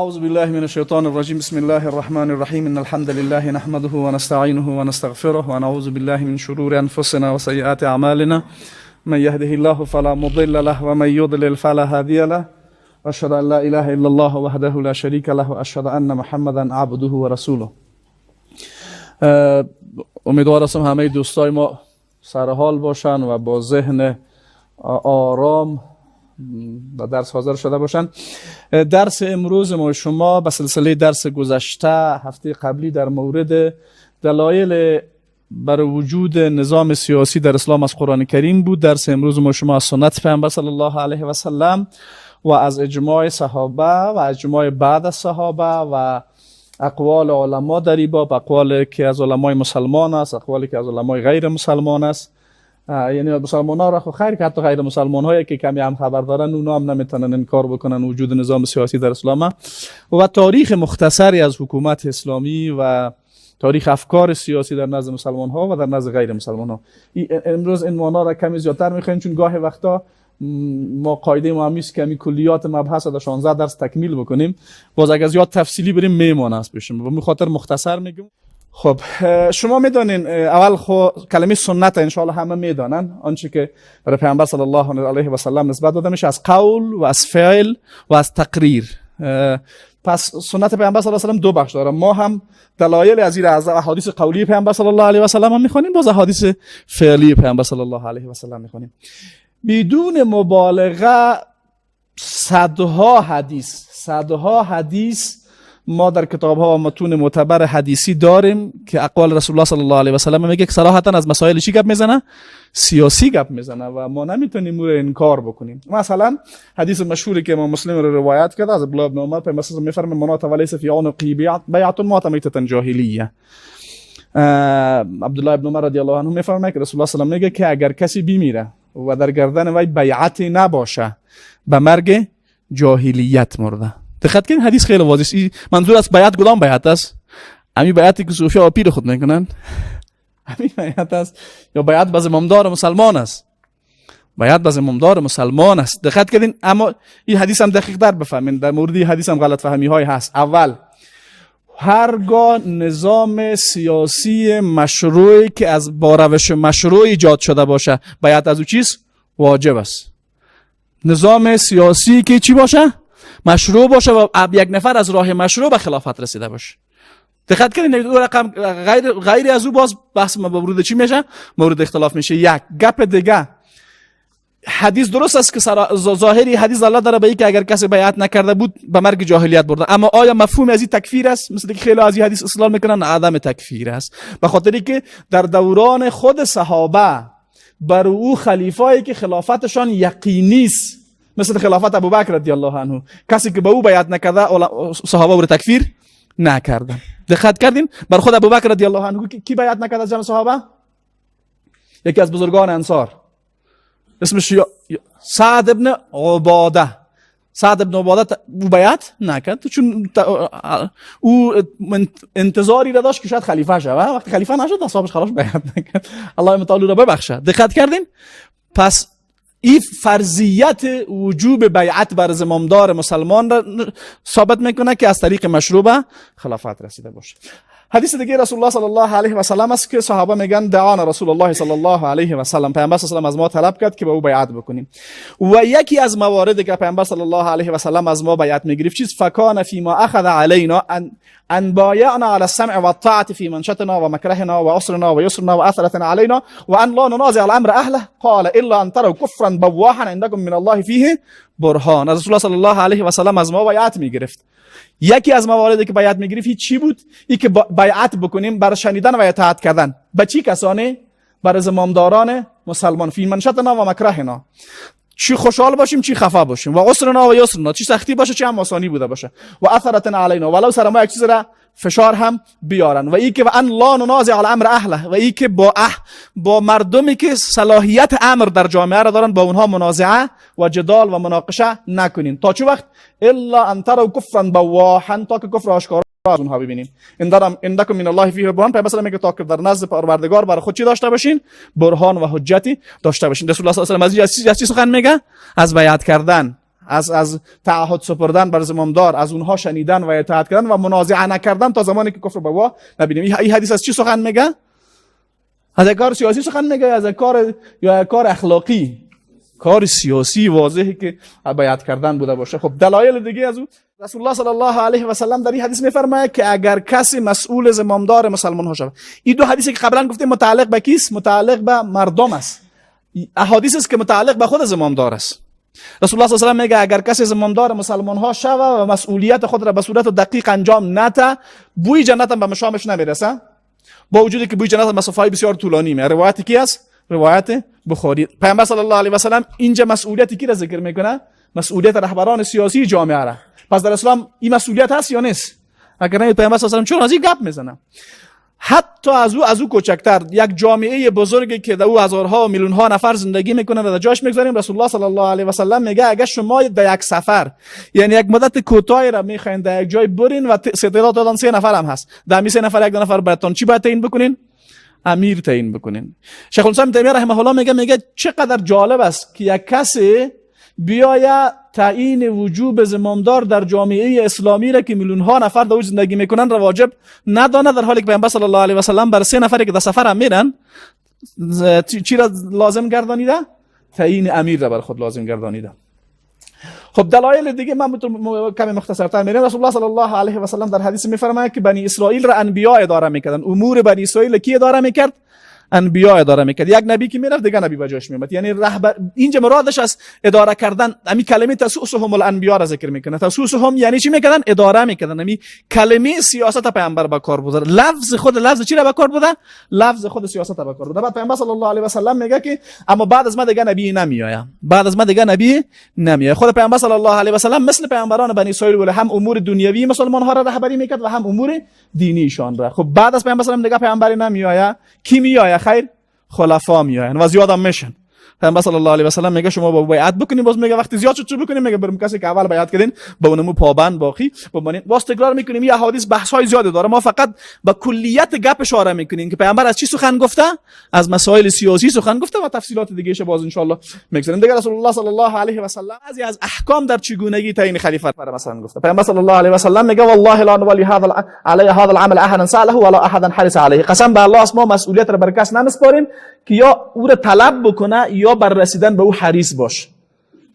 أعوذ بالله من الشيطان الرجيم. بسم الله الرحمن الرحيم. إن الحمد لله نحمده ونستعينه ونستغفره ونعوذ بالله من شرور أنفسنا وسيئات أعمالنا. من يهده الله فلا مضل له ومن يضلل فلا هادي له. وأشهد أن لا إله إلا الله وحده لا شريك له وأشهد أن محمدا عبده ورسوله. امیدوار هستم همه دوستای ما سر حال باشن و با ذهن آرام در درس حاضر شده باشن. درس امروز ما شما به سلسله درس گذشته هفته قبلی در مورد دلایل بر وجود نظام سیاسی در اسلام از قرآن کریم بود. درس امروز ما شما از سنت پیامبر صلی الله علیه و سلم و از اجماع صحابه و اجماع بعد از صحابه و اقوال علما در این باب، اقوال که از علمای مسلمان است، اقوالی که از علمای غیر مسلمان است. یعنی مسلمان ها را خو خیر که حتی غیر مسلمان هایی که کمی هم خبر دارن اونا هم نمیتونن انکار بکنن وجود نظام سیاسی در اسلام، و تاریخ مختصری از حکومت اسلامی و تاریخ افکار سیاسی در نزد مسلمان ها و در نزد غیر مسلمان ها. امروز این معنا را کمی زیادتر میخوایم، چون گاه وقتا ما قاعده ما همی است که همی کلیات مبحث در 16 درس تکمیل بکنیم. باز اگر زیاد تفصیلی بریم میمانه است پیشم، به خاطر مختصر میگم. خب، شما میدانین، اول خو کلمه سنت ان شاء الله همه میدانن، آنچه که برای پیامبر صلی الله علیه و سلم نسبت داده میشه از قول و از فعل و از تقریر. پس سنت پیامبر صلی الله علیه و سلم دو بخش داره. ما هم دلایل از این از احادیث قولی پیامبر صلی الله علیه و سلم هم میخوانیم، باز احادیث فعلی پیامبر صلی الله علیه و سلم میخوانیم. بدون مبالغه صدها حدیث، صدها حدیث ما در کتاب ها و متون معتبر حدیثی داریم که اقوال رسول الله صلی الله علیه و سلم میگه که صراحتا از مسائل چی گپ میزنه؟ سیاسی گپ میزنه و ما نمیتونیم او رو انکار بکنیم. مثلا حدیث مشهوری که امام مسلم رو روایت کرده از عبدالله بن عمر، پیامبر میفرمه: من مات وليس في عنقه بيعة مات ميتة جاهلية. عبدالله ابن عمر رضی الله عنه میفرماید که رسول الله صلی الله علیه و میگه که اگر کسی بمیره و در گردن وی بیعت نباشه، به مرگ جاهلیت مرده. دقت کنید، حدیث خیلی واضح است. منظور از بیعت کدام بیعت است؟ همین بیعتی که صوفیا و پیر خود میکنن، همین بیعت است یا بیعت به زمامدار مسلمان است؟ بیعت به زمامدار مسلمان است. دقت کردین؟ اما این حدیث هم دقیق تر بفهمین. در مورد این حدیث هم غلط فهمی های هست. اول، هرگاه نظام سیاسی مشروعی که از با روش مشروع ایجاد شده باشه، بیعت از او چیز واجب است. نظام سیاسی که چی باشه؟ مشروع باشه و یک نفر از راه مشروع به خلافت رسیده باشه. دقت کنید، دو رقم غیر از او باز بحث مورد چی میشه؟ مورد اختلاف میشه. یک گپ دیگه، حدیث درست است که ظاهری حدیث دلالت داره به که اگر کسی بیعت نکرده بود به مرگ جاهلیت برده، اما آیا مفهوم از این تکفیر است مثل که خیلی از این حدیث استدلال میکنن؟ عدم تکفیر است، به خاطری که در دوران خود صحابه بر او خلیفایی که خلافتشان یقینی است، مثل خلافت ابوبکر رضی الله عنه، کسی که به او بیعت نکرده صحابه او تکفیر نکردن. دقت کردین؟ بر خود ابوبکر رضی الله عنه کی بیعت نکرد از جمع صحابه؟ یکی از بزرگان انصار اسمش سعد ابن عباده. سعد ابن عباده او بیعت نکرد، چون او انتظاری را داشت که شاید خلیفه شود. وقتی خلیفه نشد، اصحابش خلاص بیعت نکرد. الله تعالی را ببخشه. دقت کردین؟ پس این فرضیت وجوب بیعت بر زمامدار مسلمان را ثابت میکنه که از طریق مشروع به خلافت رسیده باشه. حدیث دیگه رسول الله صلی الله علیه و سلم است که صحابه میگن دعانا رسول الله صلی الله علیه و سلم، پیامبر صلی الله علیه و از ما طلب کرد که به او بیعت بکنیم و یکی از مواردی که پیامبر صلی الله علیه و سلم از ما بیعت میگرفت چیز؟ فكان فيما اخذ علينا ان بايعنا على السمع والطاعه في منشطنا ومكرهنا وعسرنا ويسرنا واثرة علينا وان لا ننازع الامر اهله، قال الا ان تروا كفرا بواحا عندكم من الله فيه برهان. رسول الله صلی الله علیه و سلم از ما بیعت میگرفت. یکی از مواردی که بیعت میگرفت چی بود؟ ای که بیعت بکنیم بر شنیدن و اطاعت کردن. به چی کسانی؟ بر زمامداران مسلمان. في منشطنا و مکرهنا، چی خوشحال باشیم، چی خفا باشیم، و عسرنا و یسرنا، چی سختی باشه، چی هم آسانی بوده باشه، و اثرة علینا، ولو سر ما یک چیز را فشار هم بیارن، و ای که و ان لا ننازع الامر اهله، و ای که با مردمی که صلاحیت امر در جامعه را دارن با اونها منازعه و جدال و مناقشه نکنین. تا چه وقت؟ الا ان تروا كفرا بواحا، تا که کفر آشکارا از اونها ببینیم. عندكم من الله فيه برهان. پیامبر میگه تا که در نزد پروردگار برای خود چی داشته باشین؟ برهان و حجتی داشته باشین. رسول الله صلی الله علیه و از چی سخن میگه؟ از بیعت کردن. از تعهد سپردن بر زمامدار، از اونها شنیدن و اطاعت کردن و منازعه نکردن تا زمانی که کفر بوا نبینیم. این حدیث از چی سخن میگه؟ از کار سیاسی سخن میگه، از کار یا کار اخلاقی؟ کار سیاسی واضحه که بیعت کردن بوده باشه. خب دلایل دیگه از او، رسول الله صلی الله علیه و سلم در این حدیث میفرماید که اگر کسی مسئول زمامدار مسلمان ها شود. این دو حدیثی که قبلا گفتیم متعلق به کیست؟ متعلق به مردم است. احادیث است که متعلق به خود زمامدار است. رسول الله صلی الله علیه و سلم میگه اگر کسی زمامدار مسلمان ها شود و مسئولیت خود را به صورت دقیق انجام نده، بوی جنت هم به مشامش نمیرسه، با وجودی که بوی جنت مسافه بسیار طولانی می. روایت کی است؟ روایت بخاری. پیامبر صلی الله علیه و سلم اینجا مسئولیت کی را ذکر میکنه؟ مسئولیت رهبران سیاسی جامعه را. پس در اسلام این مسئولیت هست یا نیست؟ اگر نه پیامبر صلی الله علیه و سلم چون از این گپ میزنه؟ حتی از او کوچکتر، یک جامعه بزرگی که در او هزارها و میلیون ها نفر زندگی میکنن و در جاش میگذاریم، رسول الله صلی الله علیه و سلم میگه اگر شما در یک سفر، یعنی یک مدت کوتاهی را میخواین در یک جای برین و تعداد 3 نفر هم هست، در می 3 نفر یک دو نفر براتون چی باید تعیین بکنین؟ امیر تعیین بکنین. شیخ الاسلام تیمیه رحمه الله میگه چقدر جالب است که یک کسی بیاید تعیین وجوب زمامدار در جامعه اسلامی را که میلیون ها نفر در او زندگی میکنن را واجب ندانه، در حالی که پیامبر صلی الله علیه و سلم بر 3 نفری که در سفر هم میرن چی را لازم گردانیده؟ تعیین امیر را بر خود لازم گردانیده. خب دلایل دیگه من کمی مختصرتر میرم. رسول الله صلی الله علیه و سلم در حدیث میفرماید که بنی اسرائیل را انبیا اداره میکردن. امور بنی اسرائیل کی اداره میکرد؟ انبیا اداره میکرد. یک نبی که میرفت دیگه نبی به جاش میومد. یعنی رهبر اینجا مرادش از اداره کردن امی کلمه تسوسهم الانبیا را ذکر میکنه. تسوسهم یعنی چی میکردن؟ اداره میکردن. امی کلمه سیاست پیامبر به کار برده. لفظ خود لفظ چی را به کار برده؟ لفظ خود سیاست به کار برده. بعد پیامبر صلی الله علیه و سلم میگه که اما بعد از ما دیگه نبی نمیآید. بعد از ما دیگه نبی نمیآید. خود پیامبر صلی الله علیه و سلم مثل پیامبران بنی اسرائیل هم امور دنیوی مسلمان ها را رهبری میکرد و هم امور دینیشان را. خب بعد از پیامبر صلی الله علیه و سلم دیگه پیامبری نمیآید. کی میآید؟ خیر، خلفا میآیند و زیاد هم میشن. پیامبر صلی الله علیه و سلم میگه شما با بیعت بکنین، باز میگه وقتی زیاد شد چه بکنیم؟ میگه برم کسی که اول بیعت کردین با اونمو پابند باقی بمانین. باز تکرار میکنیم این احادیث بحث های زیادی داره، ما فقط با کلیت گپ اشاره میکنیم که پیامبر از چی سخن گفته؟ از مسائل سیاسی سخن گفته و تفصیلات دیگه ش باز ان شاء الله میگذاریم. دیگه رسول الله صلی الله علیه و سلم از احکام در چگونگی تعیین خلیفه مثلا گفته. پیامبر صلی الله علیه و سلم میگه والله لا نولی هذا علی هذا العمل احدا ساله ولا احدا حرص علیه. قسم به الله ما مسئولیت را بر کس نمیسپاریم که یا او را طلب بکنه یا بر رسیدن به او حریص باش.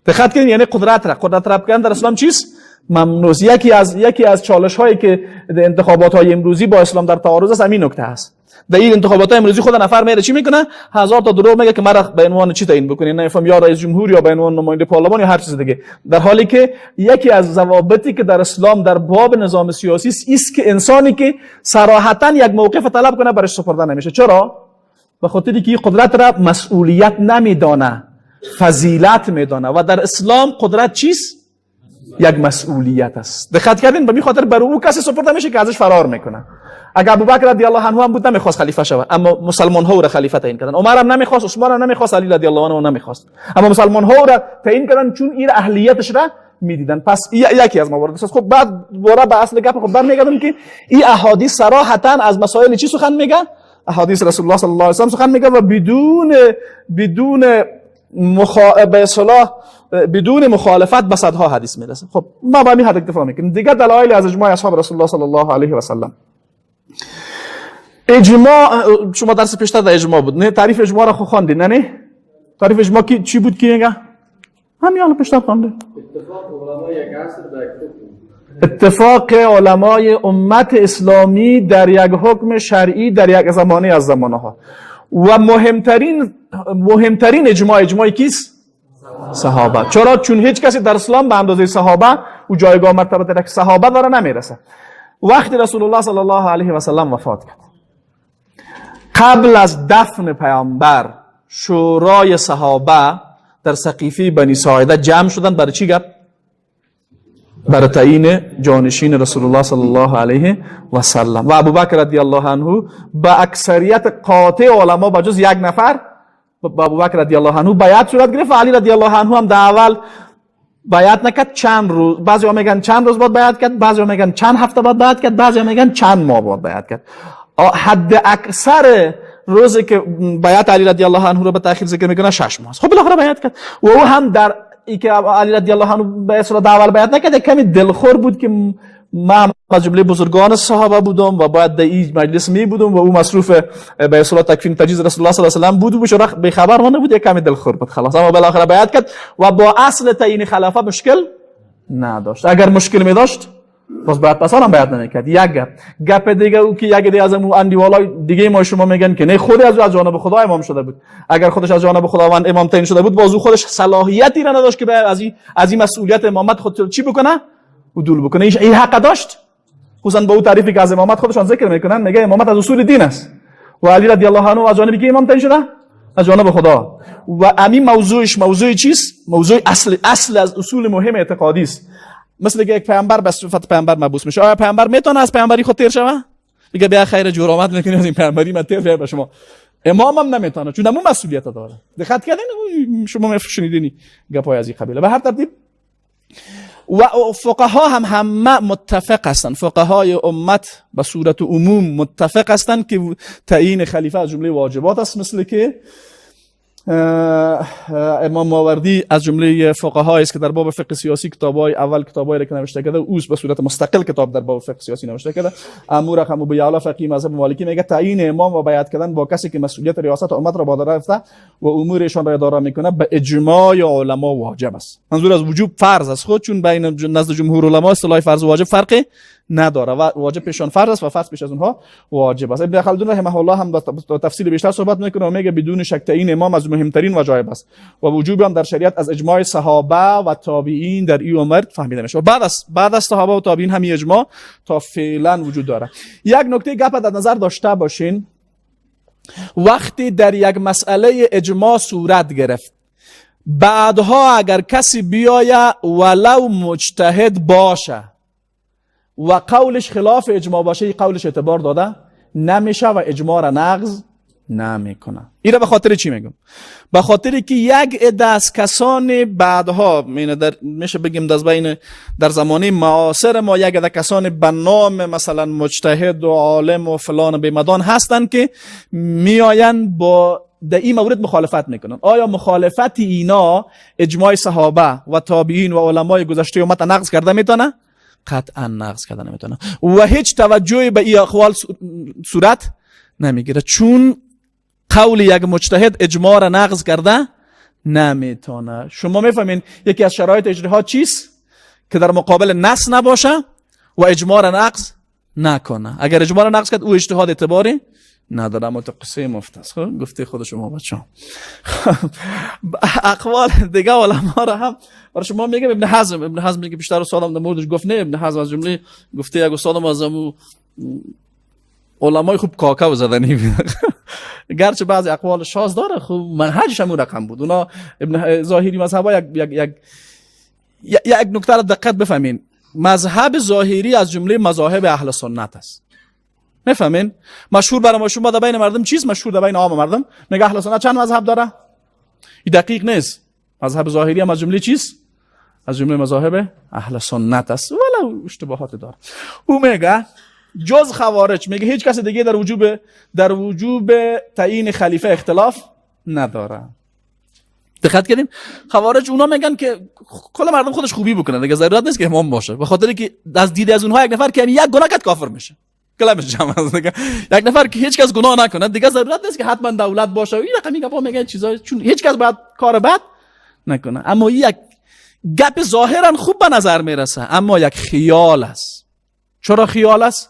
دقت کنید، یعنی قدرت را کردن در اسلام چیست؟ ممنوع. یکی از چالش هایی که در انتخابات های امروزی با اسلام در تعارض است همین نکته است. در این انتخابات های امروزی خود نفر میره چی میکنه؟ هزار تا دروغ میگه که مرا به عنوان چی تعیین بکنین، نمیفهم یا رئیس جمهور یا به عنوان نماینده پارلمان یا هر چیز دیگه. در حالی که یکی از ضوابطی که در اسلام در باب نظام سیاسی است که انسانی که صراحتا یک موقف طلب کنه برش سپرده نمیشه. چرا؟ به خاطر که قدرت را مسئولیت نمیدانه، فضیلت میدانه و در اسلام قدرت چیست؟ یک مسئولیت است. دقت کردین؟ به می خاطر بر او کسی سپرده میشه که ازش فرار میکنه. اگر ابوبکر رضی الله عنه هم بود نمیخواست خلیفه شود، اما مسلمان ها او را خلیفه تعیین کردن. عمر هم نمیخواست، عثمان هم نمیخواست، علی رضی الله عنه نمیخواست، اما مسلمان ها او را تعیین کردن چون این اهلیتش را میدیدن. پس یکی از موارد است. خب بعد دوباره به اصل گپ خود برمیگردم که این احادیث صراحتا از مسائل چی سخن میگه؟ احادیث رسول الله صلی الله علیه و سلم سخن میگه و بدون به اصطلاح بدون مخالفت به صدها حدیث میرسه. خب ما با همین حد اکتفا میکنیم. دیگه دلایل از اجماع اصحاب رسول الله صلی الله علیه و سلم. اجماع شما درس پیشتر در اجماع بود، نه؟ تعریف اجماع را خو خواندین، نه؟ تعریف اجماع کی چی بود؟ کی میگه؟ همین الان پیشتر خوانده. اتفاق علمای یک عصر در یک حکم. اتفاق علمای امت اسلامی در یک حکم شرعی در یک زمانه از زمانه ها. و مهمترین اجماع، اجماع کیست؟ صحابه. چرا؟ چون هیچ کسی در اسلام به اندازه صحابه و جایگاه مرتبه در صحابه داره نمیرسه. وقتی رسول الله صلی الله علیه و سلم وفات کرد، قبل از دفن پیامبر شورای صحابه در سقیفه بنی ساعده جمع شدن. برای چی گپ؟ برای تعیین جانشین رسول الله صلی الله علیه و سلم. و ابوبکر رضی الله عنه با اکثریت قاطع علما با جز یک نفر با ابوبکر رضی الله عنه بیعت صورت گرفت. و علی رضی الله عنه هم در اول بیعت نکرد، چند روز، بعضی میگن چند روز بعد بیعت کرد، بعضی میگن چند هفته بعد بیعت کرد، بعضی میگن چند ماه بعد بیعت کرد. حد اکثر روزی که بیعت علی رضی الله عنه رو به تأخیر ذکر میکنه 6 ماه. خب بالاخره بیعت کرد و او هم در ای که علی رضی الله عنه به اصطلاح اول بیعت نکرد، کمی دلخور بود که من از جمله بزرگان صحابه بودم و باید در این مجلس می بودم و او مصروف به اصطلاح تکفین تجهیز رسول الله صلی الله علیه و سلم بود و بشه به خبر مانده بود، یک کمی دلخور بود خلاص. اما بالاخره بیعت کرد و با اصل تعیین خلافه مشکل نداشت. اگر مشکل می داشت باز باید پس هم بیعت نمیکرد. یک گپ دیگه او که یک دیگه از اون اندیوالای دیگه ما شما میگن که نه، خود از جانب خدا امام شده بود. اگر خودش از جانب خداوند امام تعیین شده بود، باز او خودش صلاحیتی را نداشت که از این مسئولیت امامت خود چی بکنه؟ عدول بکنه. این حق داشت، خصوصا با او تعریفی که از امامت خودشان ذکر میکنن، میگه امامت از اصول دین است و علی رضی الله عنه از جانب کی امام تعیین شده؟ از جانب خدا. و همین موضوعش موضوع چیست؟ موضوع اصل از اصول مهم اعتقادی است. مثل که یک پیامبر به صفت پیامبر مبعوث میشه، آیا پیامبر میتونه از پیامبری خود تیر شوه؟ میگه بیا خیر جور آمد میکنی از این پیامبری من تیر بیای به شما. امامم نمیتونه، چون همون مسئولیت داره. دقت کردین؟ شما شنیدینی گپای از این قبیله. به هر ترتیب و فقها هم همه متفق هستند، فقهای امت به صورت عموم متفق هستند که تعیین خلیفه از جمله واجبات است. مثل که امام ماوردی از جمله فقهای است که در باب فقه سیاسی کتابای اول کتابایی را که نوشته کرده، اوست به صورت مستقل کتاب در باب فقه سیاسی نوشته کرده. امور رقم ابو یعلا فقیه مذهب مالکی میگه تعیین امام و بیعت کردن با کسی که مسئولیت ریاست امت را با رفته و امورشان را اداره میکنه به اجماع علما واجب است. منظور از وجوب فرض است خود، چون بین نزد جمهور علما اصطلاح فرض و واجب فرق نداره و واجب پیشان فرض است و فرض پیش از اونها واجب است. ابن خلدون رحمه الله هم با تفصیل بیشتر صحبت میکنه و میگه بدون شک تعیین امام از مهمترین وجایب است و وجوب هم در شریعت از اجماع صحابه و تابعین در این امر فهمیده میشه. بعد از صحابه و تابعین هم اجماع تا فعلا وجود داره. یک نکته گپ در نظر داشته باشین، وقتی در یک مسئله اجماع صورت گرفت، بعدها اگر کسی بیاید ولو مجتهد باشه و قولش خلاف اجماع باشه، قولش اعتبار داده نمیشه و اجماع را نقض نمیکنه. این را به خاطر چی میگم؟ به خاطر که یک عده از کسان بعدها میشه بگیم در زمانه معاصر ما یک عده کسان به نام مثلا مجتهد و عالم و فلان بیمدان هستند که میآیند با در این مورد مخالفت میکنن. آیا مخالفت اینا اجماع صحابه و تابعین و علمای گذشته امت نقض کرده میتونه؟ قطعا نقض کرده نمیتونه و هیچ توجهی به این اقوال صورت نمیگیره، چون قول یک مجتهد اجماع را نقض کرده نمیتونه. شما میفهمین یکی از شرایط اجتهاد چیست؟ که در مقابل نص نباشه و اجماع را نقض نکنه. اگر اجماع را نقض کرد او اجتهاد اعتباری نداره. اما تو قصه مفت است. خب گفته خود شما بچه‌ها. اقوال دیگه علما را هم برای شما میگم. ابن حزم میگه بیشتر استادم در موردش گفت نه، ابن حزم از جمله گفته یک استادم از علمای خوب کاکاو زدنی بود، گرچه بعضی اقوال شاذ داره، خب منهجش هم رقم بود. اونا ابن ظاهری مذهبا یک یک یک یک نکته را دقت بفهمین، مذهب ظاهری از جمله مذاهب اهل سنت است. میفهمین؟ مشهور برای ما شما در بین مردم چیز مشهور در بین عام مردم میگه اهل سنت چند مذهب داره؟ این دقیق نیست. مذهب ظاهری هم از جمله چیز؟ از جمله مذاهب اهل سنت است، ولو اشتباهات داره. او میگه جز خوارج، میگه هیچ کس دیگه در وجوب تعیین خلیفه اختلاف نداره. دقت کردین؟ خوارج اونا میگن که کل مردم خودش خوبی بکنه دیگه، ضرورت نیست که امام باشه، به خاطر که از دید از اونها یک نفر که یک گناه کرد کافر میشه، کلمش جمع است دیگه. یک نفر که هیچ کس گناه نکنه دیگه ضرورت نیست که حتما دولت باشه. این رقمی گپا میگن چیزا، چون هیچ کس باید کار بد نکنه. اما یک گپ ظاهرا خوب به نظر میرسه، اما یک خیال است. چرا خیال است؟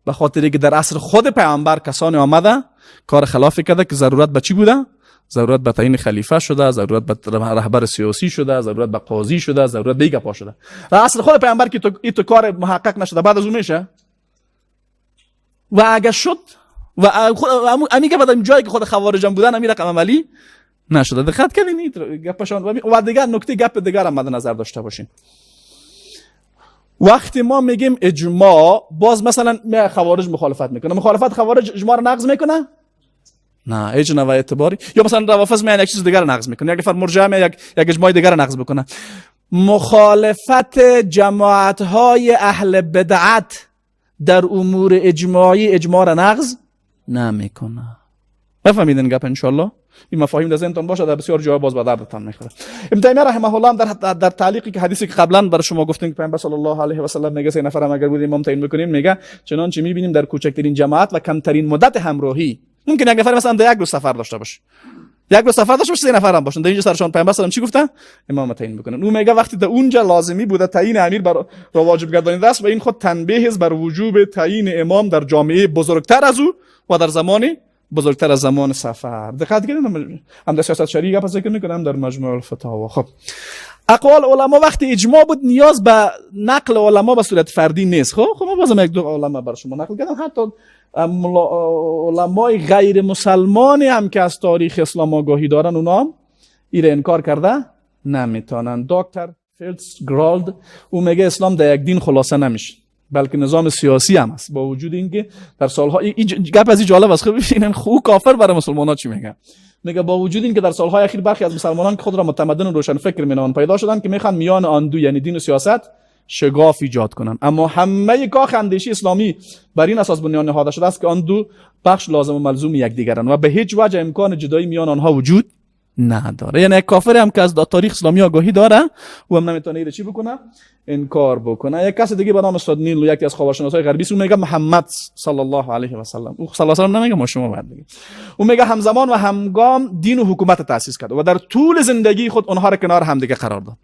به خاطر که در عصر خود پیامبر کسانی آمده کار خلافی کرده که ضرورت به چی بوده؟ ضرورت به تعیین خلیفه شده، ضرورت به رهبر سیاسی شده، ضرورت به قاضی شده، ضرورت به گپا شده. در عصر خود پیامبر که تو کار محقق نشده، بعد از اون میشه. و اگه شد و امی که بعد جایی که خود خوارج بودن امی رقم عملی نشده. دقت کردین گپشان. و دیگر نکته گپ دیگر هم مد نظر داشته باشین. وقتی ما میگیم اجماع، باز مثلا خوارج مخالفت میکنه، مخالفت خوارج اجماع رو نقض میکنه؟ نه، هیچ نوع اعتباری. یا مثلا روافض میان یک چیز دیگر رو نقض میکنه، یک نفر مرجئه میاد یک اجماع دیگر رو نقض بکنه. مخالفت جماعت های اهل بدعت در امور اجماعی اجماع را نقض نمیکنه. بفهمیدین گپ انشالله؟ این مفاهیم در ذهنتان باشه، در بسیار جای باز به دردتان میخوره. ابن تیمیه رحمه الله هم در تعلیقی که حدیثی که قبلا برای شما گفتیم که پیامبر صلی الله علیه و سلم میگه 3 نفر هم اگر بود امام تعیین بکنیم، میگه چنانچه میبینیم در کوچکترین جماعت و کمترین مدت همراهی ممکن یک نفر مثلا در یک روز سفر داشته باشه، یک روز سفر داشته باشه، 3 نفر هم باشن، در اینجا سرشان پیامبر صلی الله علیه و چی گفته؟ امام تعیین بکنن. او میگه وقتی در اونجا لازمی بوده تعیین امیر بر را واجب گردانیده است و این خود تنبیه است بر وجوب تعیین امام در جامعه بزرگتر از او و در زمان بزرگتر از زمان سفر. دقت کنید، هم در سیاست شرعی گپ ذکر میکنم، در مجموع الفتاوا. خب اقوال علما وقتی اجماع بود نیاز به نقل علما به صورت فردی نیست. خب ما بازم یک دو علما بر شما نقل کردم، حتی علمای غیر مسلمانی هم که از تاریخ اسلام آگاهی دارن اونا هم ایره انکار کرده نمیتونن. دکتر فیتزگرالد او میگه اسلام در یک دین خلاصه نمیشه، بلکه نظام سیاسی هم است. با وجود اینکه در سالها گپ از این جالب است، خب ببینن خو کافر برای مسلمان‌ها چی میگه. میگه با وجود اینکه در سالهای اخیر برخی از مسلمانان که خود را متمدن و روشن فکر مینامند پیدا شدند که میخوان میان آن دو یعنی دین و سیاست شگاف ایجاد کنند، اما همه کاخ اندیشی اسلامی بر این اساس بنیان نهاده شده است که آن دو بخش لازم و ملزوم یکدیگرند و به هیچ وجه امکان جدایی میان آنها وجود نداره. یعنی یک کافر هم که از تاریخ اسلامی آگاهی داره او هم نمیتونه اینو چی بکنه؟ انکار بکنه. یک کس دیگه به نام استاد نیل، یکی از خاورشناسای غربی، او میگه محمد صلی الله علیه و سلم، او صلی الله علیه و سلم نمیگه، ما شما باید بگیم، او میگه همزمان و همگام دین و حکومت تأسیس کرد و در طول زندگی خود آنها را کنار همدیگه قرار داد.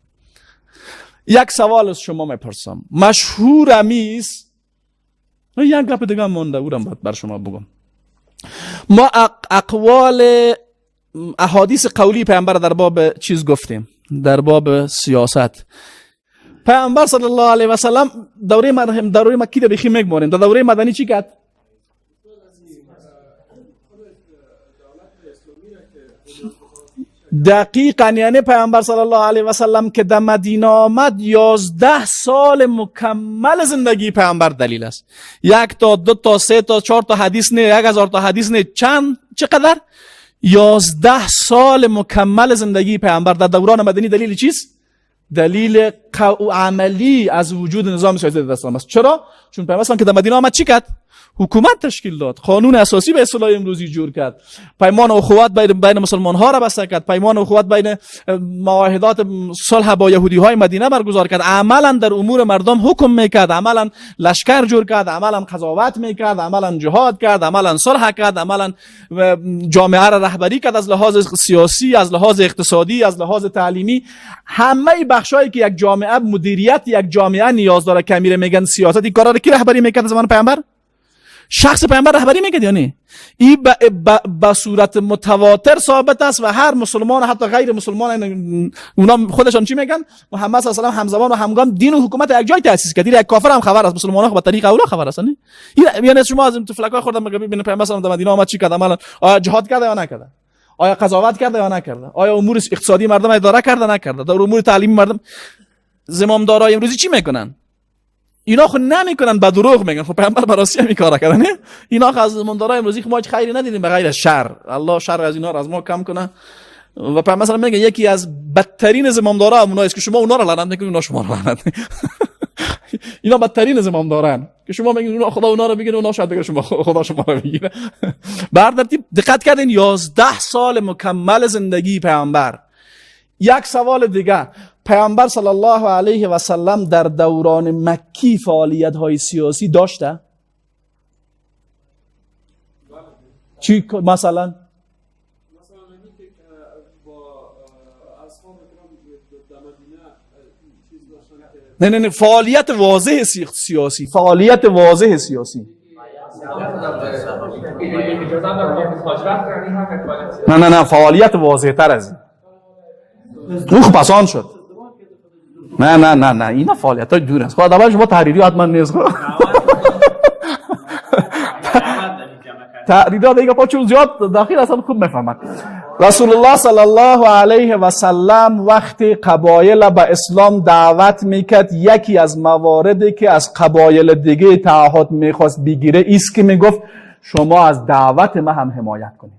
یک سوال از شما میپرسم، مشهور امیس، یک گپ دیگه مونده اورم باید بر شما بگم. ما اقوال احادیث قولی پیامبر در باب چیز گفتیم، در باب سیاست. پیامبر صلی الله علیه و سلم دوره دوره مکی رو بخی میگماریم، در دوره مدنی چی کرد؟ دقیقا یعنی پیامبر صلی الله علیه و سلم که در مدینه آمد 11 سال مکمل زندگی پیامبر دلیل است. 1 تا 2 تا 3 تا 4 تا حدیث نه، 1000 تا حدیث نه، چند چقدر؟ 11 سال مکمل زندگی پیامبر در دوران مدنی دلیل چیست؟ دلیل عملی از وجود نظام سیاسی در اسلام است. چرا؟ چون پیامبر که در مدینه آمد چی کرد؟ حکومت تشکیل داد، قانون اساسی به اصطلاح امروزی جور کرد، پیمان اخوت بین مسلمان ها را بسته کرد، پیمان اخوت بین معاهدات صلح با یهودی های مدینه برگزار کرد، عملا در امور مردم حکم میکرد، عملا لشکر جور کرد، عملا قضاوت میکرد، عملا جهاد کرد، عملا صلح کرد، عملا جامعه را رهبری کرد از لحاظ سیاسی، از لحاظ اقتصادی، از لحاظ تعلیمی. همه بخشایی که یک جامعه مدیریت یک جامعه نیاز داره که میره میگن سیاست، این کارا را کی رهبری میکرد زمان پیامبر؟ شخص پیامبر رهبری میکرد یا نه؟ این به صورت متواتر ثابت است و هر مسلمان حتی غیر مسلمان اونا خودشان چی میگن؟ محمد صلی الله علیه و همزمان و همگام دین و حکومت یک جای تأسیس کرد. یک کافر هم خبر است، مسلمان ها به طریق اولا خبر است. نه یعنی شما از این تفلکای خوردن میگه ببین پیامبر صلی الله علیه و مدینه آمد چی کرد؟ عملا آیا جهاد کرده یا نکرده؟ آیا قضاوت کرده یا نکرده؟ آیا امور اقتصادی مردم اداره کرده نکرده؟ در امور تعلیمی مردم زمامدارای امروزی چی میکنن؟ اینا خو نمیکنن، به دروغ میگن. خب پیامبر براسی هم کارا کردن. اینا خو از زمامدارای امروزی خو ما هیچ خیری ندیدیم به غیر از شر. الله شر از اینا را از ما کم کنه. و پیامبر مثلا میگه یکی از بدترین زمامدارا اونایی است که شما اونا را لعنت میکنید، اونا شما را لعنت. اینا بدترین زمامدارن که شما میگید اونا خدا اونا رو بگیره، اونا شاید بگه شما خدا شما رو بگیره. بر دقت کردین 11 سال مکمل زندگی پیامبر. یک سوال دیگه، پیامبر صلی الله علیه و سلم در دوران مکی فعالیت های سیاسی داشته؟ چی مثلا؟ مثلا که با اصحاب کرام در مدینه چیز داشتن که نه نه نه، فعالیت واضح سیاسی، فعالیت واضح سیاسی. نه نه نه، فعالیت واضح تر از این. او پسان شد. نه نه نه نه، اینا فعالیت های دور است. خب اول شما تحریری حتما نیست. خب تحریرات دیگه پاچون زیاد داخل اصلا خوب میفهمد. رسول الله صلی الله علیه و سلم وقتی قبایل به اسلام دعوت میکرد، یکی از مواردی که از قبایل دیگه تعهد میخواست بگیره ایست که میگفت شما از دعوت ما هم حمایت کنید،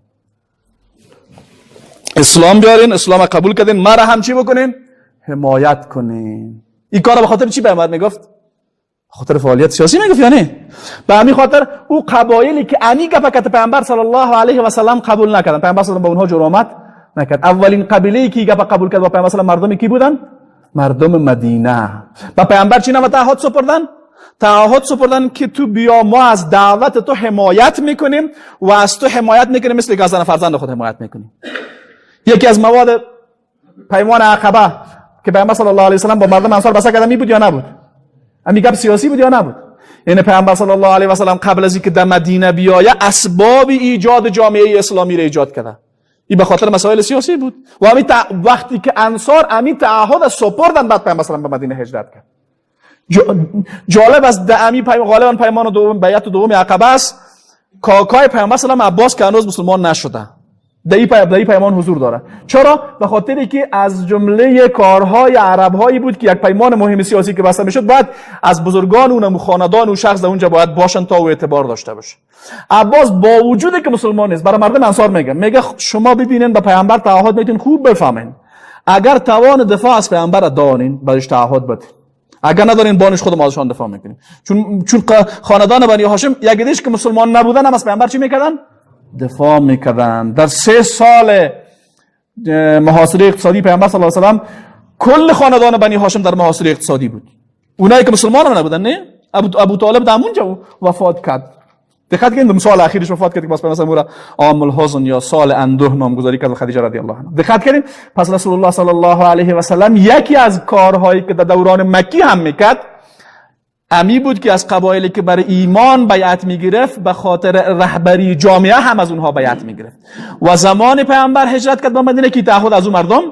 اسلام بیارین، اسلام قبول کردین، ما را هم چی بکنین؟ حمایت کنین. این کار به خاطر چی پیامبر میگفت؟ خاطر فعالیت سیاسی میگفت یا نه؟ به همین خاطر او قبایلی که امی گپ کت پیامبر صلی الله علیه و سلم قبول نکردن، پیامبر صلی الله علیه و با اونها جرامت نکرد. اولین قبیله که گپ قبول کرد با پیامبر صلی الله، مردم کی بودن؟ مردم مدینه. با پیامبر چی نوع تعهد سپردن؟ تعهد سپردن که تو بیا، ما از دعوت تو حمایت میکنیم و از تو حمایت میکنیم مثل که از فرزند خود حمایت میکنیم. یکی از مواد پیمان عقبه که پیامبر صلی الله علیه و سلم با مردم انصار بسته کرده می بود یا نبود؟ امی گپ سیاسی بود یا نبود؟ یعنی پیامبر صلی الله علیه و سلم قبل از اینکه در مدینه بیایه اسباب ایجاد جامعه اسلامی را ایجاد کرده. این به خاطر مسائل سیاسی بود. و امی وقتی که انصار امی تعهد سپردن، بعد پیامبر صلی الله علیه و به مدینه هجرت کرد. جالب است در امی غالبا پیمان دوم، بیعت دوم عقبه است، کاکای پیامبر صلی الله علیه و عباس که هنوز مسلمان نشده در این پیمان حضور داره. چرا؟ به خاطر که از جمله کارهای عربهایی بود که یک پیمان مهم سیاسی که بسته میشد باید از بزرگان اون خاندان و شخص در اونجا باید باشن تا او اعتبار داشته باشه. عباس با وجودی که مسلمان نیست برای مردم انصار میگه شما ببینین به پیامبر تعهد میتین، خوب بفهمین، اگر توان دفاع از پیامبر دارین برش تعهد بدین، اگر ندارین بانش خود ما ازشان دفاع میکنیم. چون خاندان بنی هاشم یک دیش که مسلمان نبودن هم از پیامبر چی میکردن؟ دفاع میکردن. در 3 سال محاصره اقتصادی پیامبر صلی الله علیه و سلم کل خاندان بنی هاشم در محاصره اقتصادی بود. اونایی که مسلمان هم نبودن، نه ابو طالب در اونجا وفات کرد. دقت کنید سال اخیرش وفات کرد که باز پیامبر را عام الحزن یا سال اندوه نامگذاری کرد خدیجه رضی الله عنها. دقت کنید، پس رسول الله صلی الله علیه و سلم یکی از کارهایی که در دوران مکی هم میکرد امی بود که از قبایلی که برای ایمان بیعت میگرفت به خاطر رهبری جامعه هم از اونها بیعت میگرفت. و زمان پیامبر هجرت کرد به مدینه که تعهد از اون مردم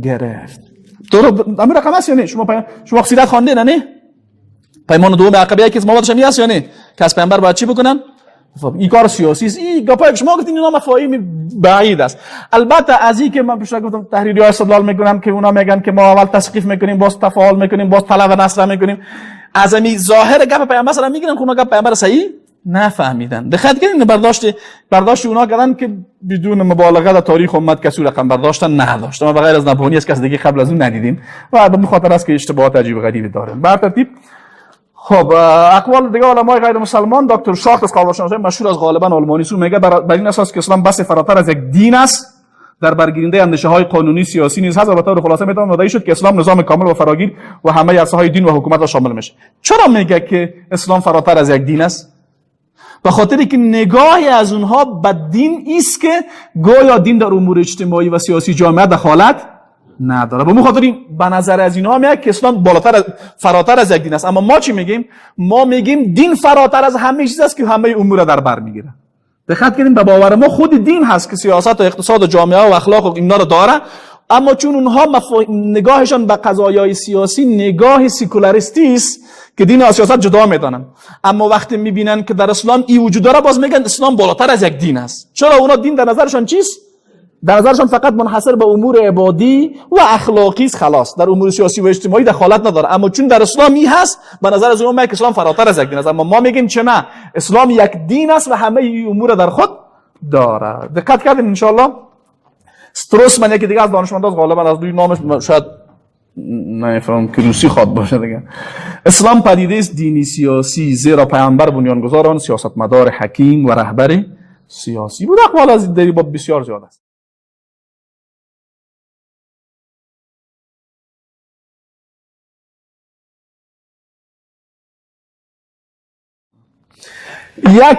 گرفت. تو امیر رقم است یا نه؟ شما سیرت خوانده نه؟ پیمان دوم عقبه یکی از موادش هم است یا نه؟ که از پیامبر باید چی بکنن؟ این کار سیاسی است. این گپای که شما گفتین اینا مفاهیم بعید است. البته از این که من پیش گفتم تحریری استدلال میکنم که اونا میگن که ما اول تسقیف میکنیم، باز تفاعل میکنیم، باز طلب نصر میکنیم. از امی ظاهر گپ پیامبر صلی میگیرن که اونا گپ پیامبر صحیح نفهمیدن. دقت کنین، برداشت اونا کردن که بدون مبالغه در تاریخ امت کسی رقم برداشتن نداشت. ما بغیر از نبهانی از کس دیگه قبل از اون ندیدیم و به خاطر است که اشتباهات عجیب غریبی داره. بر ترتیب خب اقوال دیگه علمای غیر مسلمان، دکتر شاخت از کارشناسان مشهور از غالبا آلمانی سو میگه بر این اساس که اسلام بس فراتر از یک دین است، در برگیرنده اندیشه های قانونی سیاسی نیز هست. البته خلاصه میتونم مدعی شد که اسلام نظام کامل و فراگیر و همه عرصه های دین و حکومت را شامل میشه. چرا میگه که اسلام فراتر از یک دین است؟ به خاطر که نگاهی از اونها به دین است که گویا دین در امور اجتماعی و سیاسی جامعه دخالت نداره. به خاطر این به نظر از اینها میاد که اسلام بالاتر فراتر از یک دین است. اما ما چی میگیم؟ ما میگیم دین فراتر از همه چیز است که همه امور را در بر میگیره. دقت کنیم، به باور ما خود دین هست که سیاست و اقتصاد و جامعه و اخلاق و اینا رو داره، اما چون اونها نگاهشان به قضایای سیاسی نگاه سکولاریستی است که دین و سیاست جدا میدانن، اما وقتی میبینن که در اسلام ای وجود داره باز میگن اسلام بالاتر از یک دین است. چرا؟ اونا دین در نظرشان چیست؟ در نظرشان فقط منحصر به امور عبادی و اخلاقی است، خلاص، در امور سیاسی و اجتماعی دخالت نداره. اما چون در اسلام ای هست، به نظر از اونها میگه اسلام فراتر از یک دین است. اما ما میگیم چه نه، اسلام یک دین است و همه ای امور در خود داره. دقت کردین ان شاء الله. ستروسمن یکی دیگه از دانشمندان، غالبا از روی نامش شاید نمیفهمم که روسی خواد باشه دیگه. اسلام پدیده است دینی سیاسی، زیرا پیامبر بنیانگذار آن سیاستمدار حکیم و رهبر سیاسی بود. اقوال از این باب بسیار زیاد است. یک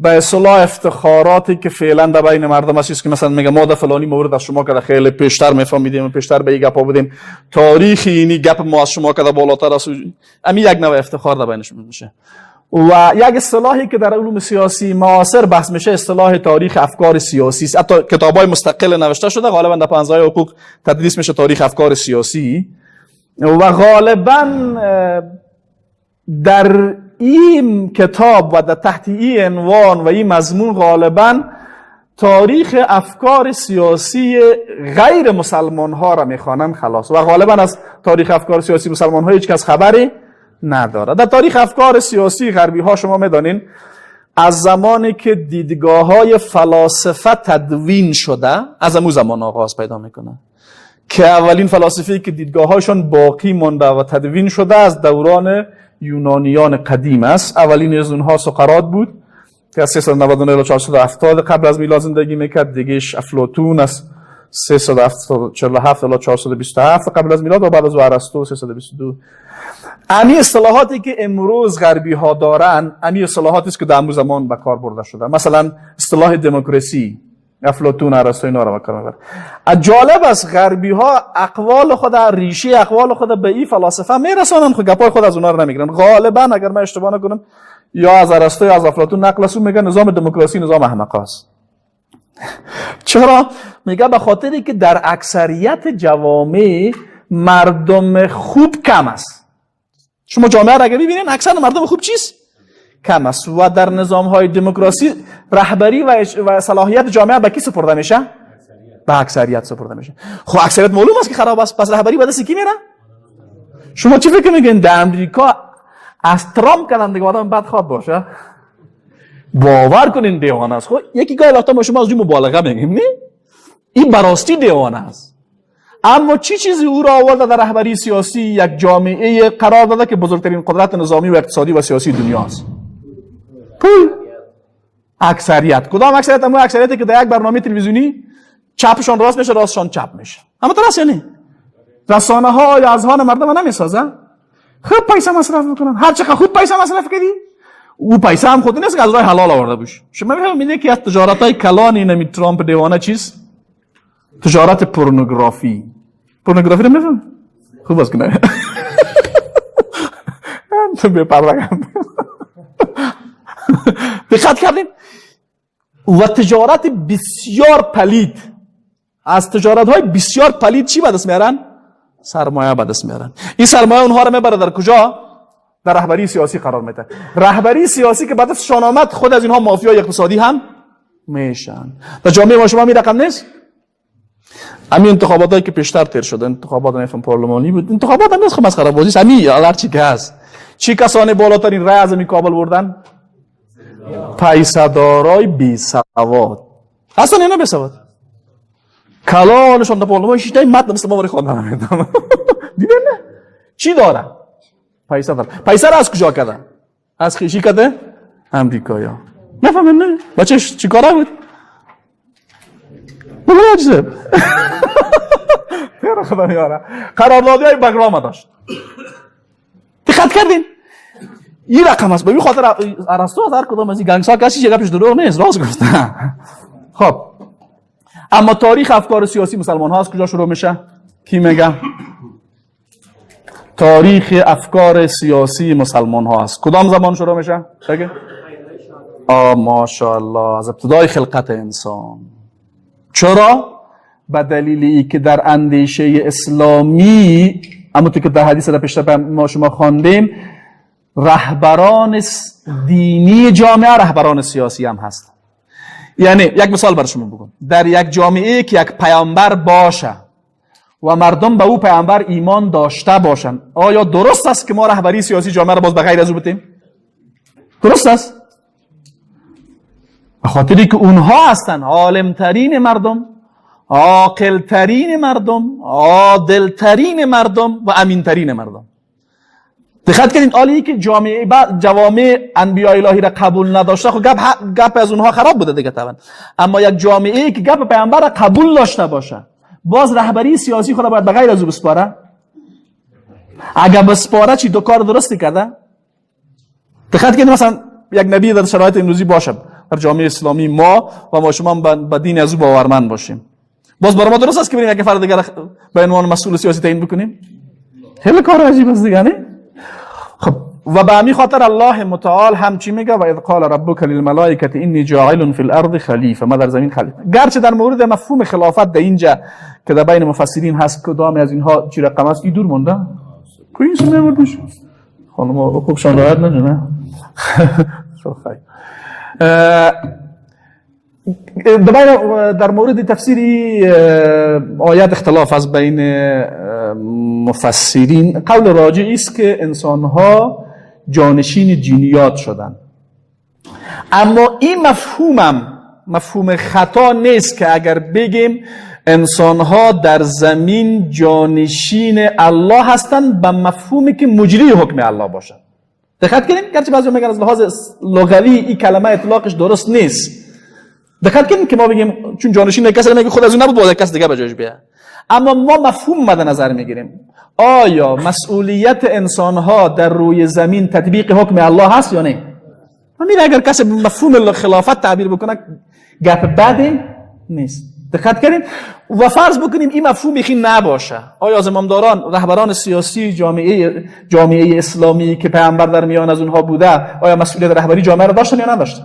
به اصطلاح افتخاراتی که فعلا در بین مردم است که مثلا میگه ما در فلانی مورد از شما که خیلی پیشتر میفهمیدیم و پیشتر به این گپ بودیم، تاریخ اینی گپ ما از شما که بالاتر است، امی یک نوع افتخار در بینشون میشه. و یک اصطلاحی که در علوم سیاسی معاصر بحث میشه اصطلاح تاریخ افکار سیاسی است. حتی کتابای مستقل نوشته شده، غالبا در پنځای حقوق تدریس میشه تاریخ افکار سیاسی، و غالبا در این کتاب و در تحت این عنوان و این مضمون غالبا تاریخ افکار سیاسی غیر مسلمان ها را میخوانند خلاص، و غالبا از تاریخ افکار سیاسی مسلمان ها هیچ کس خبری نداره. در تاریخ افکار سیاسی غربی ها شما میدانین از زمانی که دیدگاه های فلاسفه تدوین شده از امو زمان آغاز پیدا میکنه که اولین فلاسفه‌ای که دیدگاه‌هاشون باقی مانده و تدوین شده از دوران یونانیان قدیم است. اولین از اونها سقراط بود که از 399 تا 470 قبل از میلاد زندگی میکرد. دیگهش افلاطون از 347 تا 427 قبل از میلاد و بعد از ارسطو 322. امی اصطلاحاتی که امروز غربی ها دارن، امی اصطلاحاتی است که در امروز زمان به کار برده شده. مثلا اصطلاح دموکراسی، افلاطون، ارسطو اینا رو به کار میبره. جالب است غربی ها اقوال خود، ریشه اقوال خود به این فلاسفه میرسانن، خب گپای خود از اونها رو نمیگیرن. غالبا اگر من اشتباه نکنم یا از ارسطو یا از افلاطون نقل است، میگن نظام دموکراسی نظام احمقاست. چرا؟ میگه به خاطری که در اکثریت جوامع مردم خوب کم است. شما جامعه را اگر ببینین اکثر مردم خوب چیست؟ کم است. و در نظام های دموکراسی رهبری و صلاحیت جامعه به کی سپرده میشه؟ به اکثریت سپرده میشه. خب اکثریت معلوم است که خراب است، پس رهبری به دست کی میره؟ شما چی فکر میکنین در امریکا از ترامپ کردن دیگه آدم بد خواب باشه؟ باور کنین دیوانه است. خب یکی گاهی وقتا ما شما از این مبالغه میگیم، نه؟ این براستی دیوانه است. اما چی چیزی او را آورده در رهبری سیاسی یک جامعه قرار داده که بزرگترین قدرت نظامی و اقتصادی و سیاسی دنیا است؟ پول، اکثریت. کدام اکثریت؟ اما اکثریتی که در یک برنامه تلویزیونی چپشان راست میشه، راستشان چپ میشه. اما درست یعنی رسانه ها یا اذهان مردم نمیسازه؟ خوب پیسه مصرف میکنن. هر چقدر خوب پیسه مصرف کردی، او پیسه هم خود نیست که از راه حلال آورده باشه. شما میفهمید که از تجارت های کلان اینمی ترامپ دیوانه چیست؟ تجارت پورنوگرافی. پورنوگرافی رو میفهم؟ خوب است که نه؟ تو بی پروا. دقت کردین؟ و تجارت بسیار پلید. از تجارت های بسیار پلید چی به دست میارن؟ سرمایه به دست میارن. این سرمایه اونها رو میبره در کجا؟ در رهبری سیاسی قرار میده. رهبری سیاسی که بعد از آمد، خود از اینها مافیای اقتصادی هم میشن. در جامعه ما شما می رقم نیست؟ همین انتخابات که پیشتر تیر شده، انتخابات نفهم پارلمانی بود، انتخابات هم نیست، خب مسخره بازی است. همین هر چی که هست. چی کسانی بالاترین رای از کابل بردن؟ پیسه دارای بی سواد. اصلا اینا بی سواد. کلانشان در پارلمان شیشته متن مثل ما برای خواندن نمیدونم. دیدن نه؟ چی داره؟ پیسه داره. پیسه را از کجا کرده؟ از خیشی کرده؟ امریکایا. نفهمن نه؟ بچه چی کاره بود؟ بابا عجیب. خدا میاره. قراردادی های بگرام داشت. دقت کردین؟ این رقم است. به این خاطر ارسطو از هر کدام از این گنگسا کسی چه گپش دروغ نیست، راست گفته. خب اما تاریخ افکار سیاسی مسلمان ها از کجا شروع میشه؟ کی میگه؟ تاریخ افکار سیاسی مسلمان ها از کدام زمان شروع میشه؟ بگه؟ ماشاءالله، از ابتدای خلقت انسان. چرا؟ به دلیل ای که در اندیشه اسلامی، اما تو که در حدیث را پیشتر ما شما خواندیم، رهبران دینی جامعه رهبران سیاسی هم هست. یعنی یک مثال بر شما بگم، در یک جامعه که یک پیامبر باشه و مردم به او پیامبر ایمان داشته باشند، آیا درست است که ما رهبری سیاسی جامعه را باز به غیر از او بتیم؟ درست است؟ به خاطری که اونها هستند عالمترین مردم، عاقلترین مردم، عادلترین مردم و امینترین مردم. دقت کنید، حالی که جامعه جوامع انبیاء الهی را قبول نداشته، خب گپ از اونها خراب بوده دیگه طبعا. اما یک جامعه که گپ پیامبر را قبول داشته باشه، باز رهبری سیاسی خود باید به غیر از او بسپاره؟ اگر بسپاره چی دو کار درستی کرده؟ دقت کنید، مثلا یک نبی در شرایط امروزی باشه در جامعه اسلامی ما و ما شما به دین از او باورمند باشیم، باز برای ما درست است که بریم یک فرد دیگر به عنوان مسئول سیاسی تعیین بکنیم؟ خیلی کار عجیب است دیگه، نه؟ خب و به همین خاطر الله متعال هم چی میگه؟ و اذ قال ربک للملائکه انی جاعل فی الارض خلیفه، ما در زمین خلیفه. گرچه در مورد مفهوم خلافت در اینجا که در بین مفسرین هست کدام از اینها چی رقم است، این دور مونده کوین سنه بردش خانم خوب شان راحت نه. خب خیر، در مورد تفسیر آیات اختلاف از بین مفسرین. قول راجع است که انسانها جانشین جنیات شدن، اما این مفهومم مفهوم خطا نیست که اگر بگیم انسانها در زمین جانشین الله هستند به مفهومی که مجری حکم الله باشند. دقت کنیم، گرچه بعضی میگن از لحاظ لغوی این کلمه اطلاقش درست نیست. دقت کنیم که ما بگیم چون جانشین کسی میگه خود از اون نبود، باید کس دیگه به جایش بیاد، اما ما مفهوم مد نظر میگیریم. آیا مسئولیت انسانها در روی زمین تطبیق حکم الله هست یا نه؟ همین اگر کسی مفهوم خلافت تعبیر بکنه گپ بد نیست. دقت کنیم و فرض بکنیم این مفهوم خیلی نباشه، آیا زمامداران، رهبران سیاسی جامعه اسلامی که پیامبر در میان از اونها بوده، آیا مسئولیت رهبری جامعه را داشتن یا نداشتن؟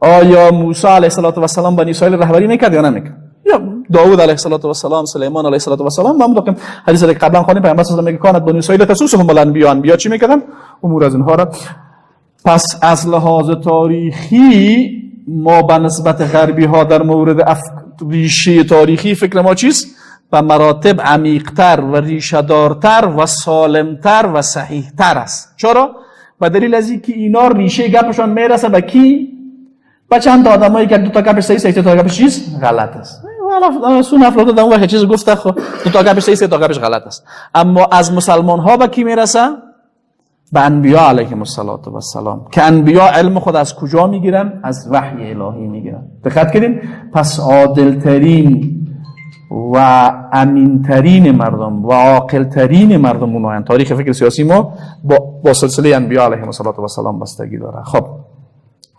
آیا موسی علیه السلام بنی اسرائیل رهبری میکرد یا نمیکرد؟ یا داوود علیه السلام، سلیمان علیه السلام، ما مدقیم حدیث که قبلا خوانیم پیامبر صلی الله علیه و آله میگه کانت بنی اسرائیل تسوسهم الانبیاء، انبیا چی میکردن؟ امور از اینها را. پس از لحاظ تاریخی ما به نسبت غربی ها در مورد ریشه تاریخی فکر ما چیست؟ به مراتب عمیقتر و ریشه دارتر و سالمتر و صحیحتر است. چرا؟ به دلیل از اینکه اینا ریشه گپشان میرسه به کی؟ به چند تا آدمایی که دو تا گپش صحیح، سه تا گپش چیز غلط است. سون افلاطون در اون وقت چیز گفته، خب دو تا گپش صحیح، سه تا گپش غلط است. اما از مسلمان ها به کی میرسه؟ به انبیا علیهم السلام، که انبیا علم خود از کجا میگیرن؟ از وحی الهی میگیرن. دقت کردین؟ پس عادلترین و امینترین مردم و عاقلترین مردم اونها. تاریخ فکر سیاسی ما با سلسله انبیا علیهم السلام بستگی داره. خب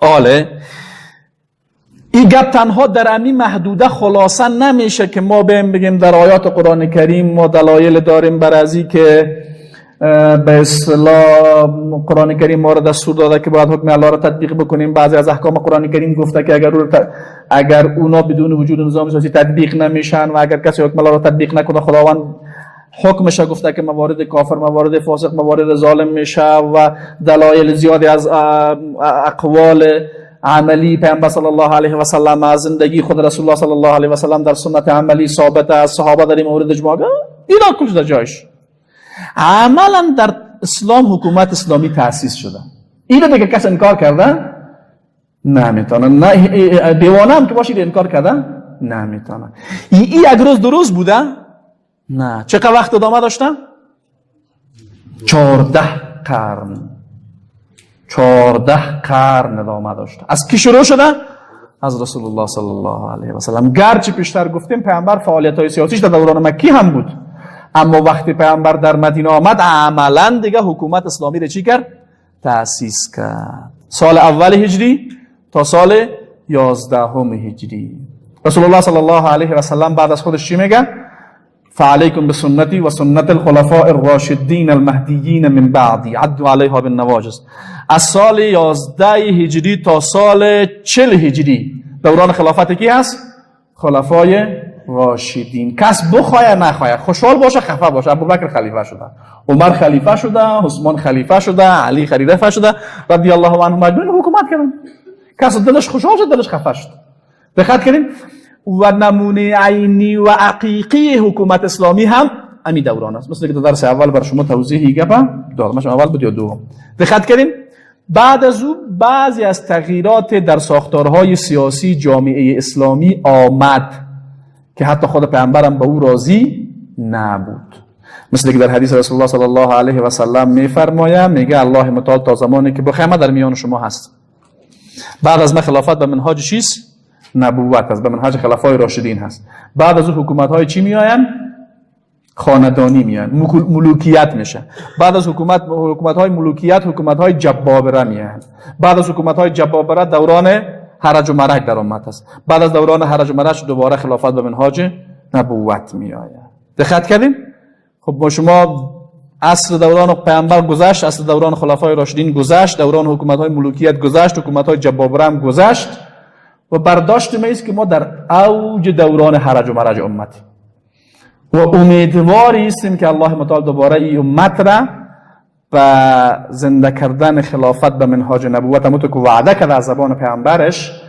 آله این گپ تنها در امی محدوده خلاصه نمیشه که ما بیم بگیم در آیات قرآن کریم ما دلایل داریم بر ازی که به اصطلاح قرآن کریم ما را دستور داده که باید حکم الله را تطبیق بکنیم. بعضی از احکام قرآن کریم گفته که اگر اونا بدون وجود نظام سیاسی تطبیق نمیشن و اگر کسی حکم الله را تطبیق نکنه خداوند حکمش گفته که موارد کافر، موارد فاسق، موارد ظالم میشه و دلایل زیادی از اقوال عملی پیامبر صلی الله علیه و سلم، از زندگی خود رسول الله صلی الله علیه و سلم در سنت عملی ثابت است، صحابه در این مورد اجماع، اینا کل در جایش. عملا در اسلام حکومت اسلامی تأسیس شده. اینو دیگه کس انکار کرده نمیتونه، نه دیوانه هم که باشید انکار کرده نمیتونه. این یک روز دو روز بوده؟ نه. چقدر وقت ادامه داشته؟ 14 قرن. 14 قرن ادامه داشته. از کی شروع شده؟ از رسول الله صلی الله علیه و سلم. گرچه پیشتر گفتیم پیامبر فعالیت های سیاسیش در دوران مکی هم بود، اما وقتی پیامبر در مدینه آمد عملا دیگه حکومت اسلامی رو چی کرد؟ تأسیس کرد. سال اول هجری تا سال 11 هجری. رسول الله صلی الله علیه و سلم بعد از خودش چی میگه؟ فعلیکم بسنتی و سنت الخلفاء الراشدین المهدیین من بعدی عدوا علیها بالنواجذ. از سال 11 هجری تا سال 40 هجری دوران خلافت کی هست؟ خلفای راشدین. کس بخواه نخواه، خوشحال باشه خفه باشه، ابوبکر خلیفه شده، عمر خلیفه شده، عثمان خلیفه شده، علی خلیفه شده رضی الله عنهم اجمعین، حکومت کردن. کس دلش خوشحال شد، دلش خفه شد. دقت کردین؟ و نمونه عینی و حقیقی حکومت اسلامی هم امی دوران است. مثل که در درس اول بر شما توضیحی گپ دادم، اول بود یا دوم. دقت کردین؟ بعد از او بعضی از تغییرات در ساختارهای سیاسی جامعه اسلامی آمد که حتی خود پیامبرم به او راضی نبود. مثل که در حدیث رسول الله صلی الله علیه و سلم میفرماید، میگه الله متعال تا زمانی که بخواه در میان شما هست. بعد از ما خلافت به منهاج چیست؟ نبوت است، به منهاج خلفای راشدین هست. بعد از او حکومت های چی میآیند؟ خاندانی میان، ملوکیت میشه. بعد از حکومت های ملوکیت، حکومت های جبابره میان. بعد از حکومت های جبابره دوران هرج و مرج در امت است. بعد از دوران هرج و مرج دوباره خلافت به منهاج نبوت میآید. دقت کردین؟ خب با شما اصل دوران پیامبر گذشت، اصل دوران خلفای راشدین گذشت، دوران حکومت های ملوکیت گذشت، حکومت های جبابره هم گذشت و برداشت ما است که ما در اوج دوران هرج و مرج امتی و امیدواری هستیم که الله متعال دوباره این امت را به زنده کردن خلافت به منهاج نبوت همونطور که وعده کرده از زبان پیامبرش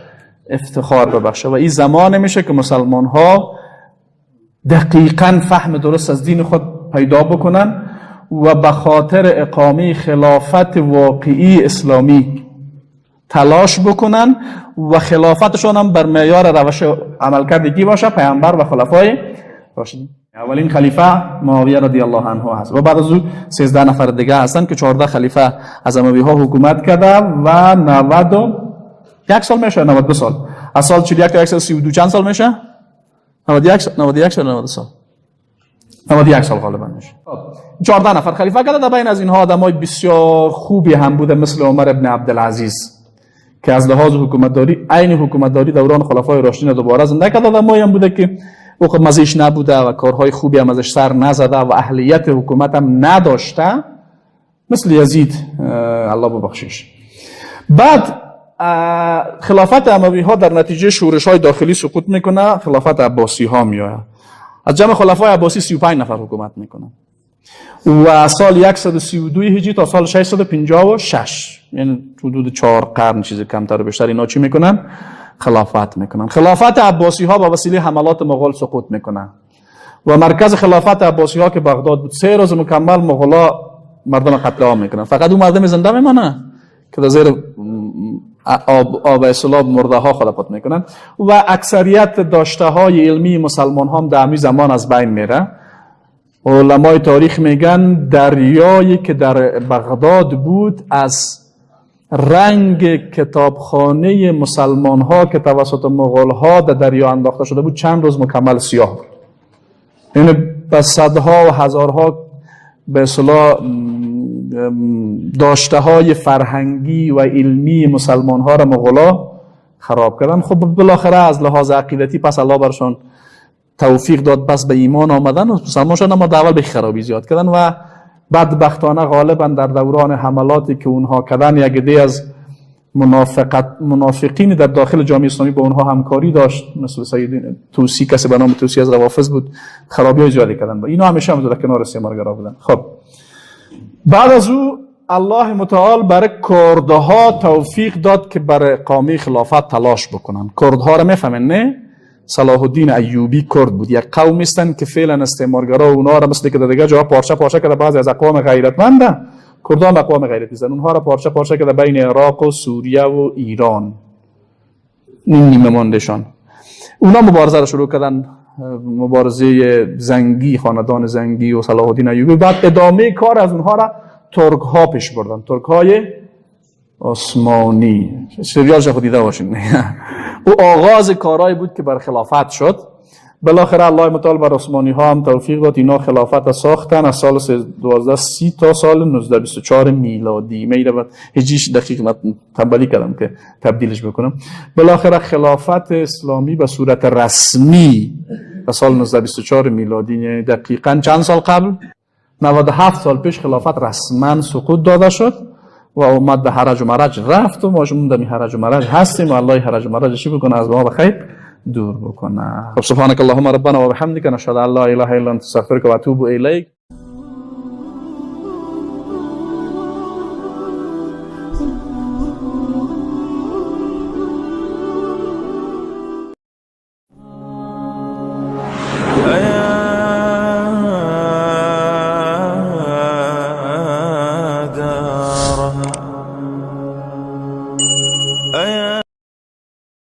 افتخار ببخشه. و این زمان میشه که مسلمان ها دقیقا فهم درست از دین خود پیدا بکنن و به خاطر اقامه خلافت واقعی اسلامی تلاش بکنن و خلافتشون هم بر معیار روش عملکرد کی باشه؟ پیامبر و خلفای راشدین. اولین خلیفه معاویه رضی الله عنه هست و بعد از او 13 نفر دیگه هستن که 14 خلیفه از اموی ها حکومت کرده و 91 سال میشه، 92 سال، از سال 41 تا 132 چند سال میشه؟ 91 سال، 91 سال، 92 سال، 91 سال غالبا میشه. 14 نفر خلیفه کرده. در بین از اینها آدمای بسیار خوبی هم بوده، مثل عمر ابن عبدالعزیز که از لحاظ حکومتداری عین حکومتداری دوران خلفای راشدین دوباره زنده کرد. آدمایی هم بوده که او خب مزیش نبوده و کارهای خوبی هم ازش سر نزده و اهلیت حکومت هم نداشته، مثل یزید، الله ببخشش. بعد خلافت اموی ها در نتیجه شورش های داخلی سقوط میکنه، خلافت عباسی ها میآید. از جمع خلفای عباسی 35 نفر حکومت میکنن و سال 132 هجری تا سال 656، یعنی حدود 4 قرن چیز کمتر و بیشتر، اینا چی میکنن؟ خلافت میکنن. خلافت عباسی ها با وسیله حملات مغول سقوط میکنن و مرکز خلافت عباسی ها که بغداد بود، 3 روز مکمل مغولا مردم قتل عام میکنن. فقط اون مردم زنده میمانه که در زیر آب اصطلاح مرده ها خلافت میکنن و اکثریت داشته های علمی مسلمان ها هم در همین زمان از بین میره. علمای تاریخ میگن دریایی که در بغداد بود از رنگ کتابخانه مسلمان ها که توسط مغول ها در دریا انداخته شده بود چند روز مکمل سیاه بود. یعنی به صدها و هزارها به اصطلاح داشته های فرهنگی و علمی مسلمان ها را مغولا خراب کردن. خب بالاخره از لحاظ عقیدتی پس الله برشان توفیق داد، پس به ایمان آمدن و مسلمان شدن، اما در اول به خرابی زیاد کردن و بدبختانه غالبا در دوران حملاتی که اونها کردن یک عده از منافقین در داخل جامعه اسلامی با اونها همکاری داشت، مثل سید توسی، کسی به نام توسی از روافض بود، خرابی های زیادی کردن و اینا همیشه هم در کنار استعمارگرا بودن. خب بعد از او الله متعال برای کردها توفیق داد که برای اقامه خلافت تلاش بکنن. کردها را میفهمن نه؟ صلاح الدین ایوبی کرد بود، یک قوم هستن که فعلا استعمارگرا اونها را مثل که در دیگه جاها پارچه پارچه کرده، بعضی از اقوام غیرتمندن، کردان اقوام غیرتی هستن، اونها را پارچه پارچه کرده بین عراق و سوریه و ایران، نیمه ماندهشان. اونا مبارزه را شروع کردن، مبارزه زنگی، خاندان زنگی و صلاح الدین ایوبی. بعد ادامه کار از اونها را ترک ها پیش بردن، ترک های عثمانی، سریالش خود دیده باشین. او آغاز کارایی بود که بر خلافت شد. بالاخره الله متعال بر عثمانی ها هم توفیق داد، اینا خلافت ساختن از سال 1230 تا سال 1924 میلادی. میره هجریش دقیق تنبلی کردم که تبدیلش بکنم. بالاخره خلافت اسلامی به صورت رسمی به سال 1924 میلادی، یعنی دقیقاً چند سال قبل، 97 سال پیش خلافت رسما سقوط داده شد و اومد به هرج و مرج رفت و ما شما در هرج و مرج هستیم و الله هرج و مرج چی بکنه؟ از ما بخیر دور بکنه. خب سبحانك اللهم ربنا و بحمدک نشهد ان لا اله الا انت استغفرک و اتوب الیک.